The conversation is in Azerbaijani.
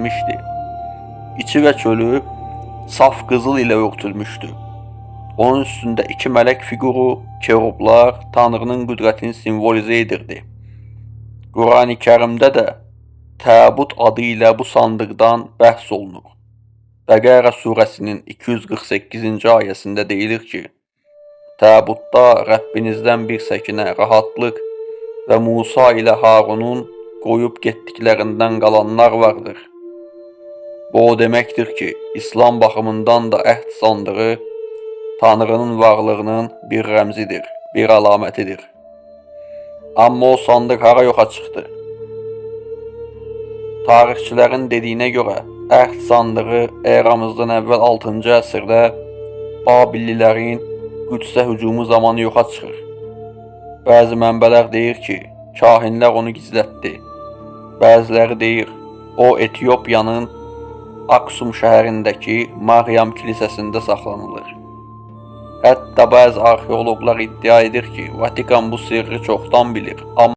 bəzədilmişdi. İçi və çölü saf qızıl ilə örtülmüşdü. Onun üstündə iki mələk fiquru, kerublar Tanrının qüdrətini simvolizə edirdi. Qurani Kərimdə də Təbut adı ilə bu sandıqdan bəhs olunur. Bəqərə surəsinin 248-ci ayəsində deyilir ki, Təbutda Rəbbinizdən bir səkinə, rahatlıq və Musa ilə Harunun qoyub getdiklərindən qalanlar vardır. Bu o deməkdir ki, İslam baxımından da əhd sandığı Tanrının varlığının bir rəmzidir, bir əlamətidir. Amma o sandıq hara yoxa çıxdı? Tarixçilərin dediyinə görə əhd sandığı eramızdan əvvəl 6-cı əsrdə Babillilərin Qüdsə hücumu zamanı yoxa çıxır. Bəzi mənbələr deyir ki, kahinlər onu gizlətdi. Bəziləri deyir, o Etiopiyanın Aksum şəhərindəki Maryam kilsəsində saxlanılır. Hətta bəzi arxeoloqlar iddia edir ki, Vatikan bu sirri çoxdan bilir, amma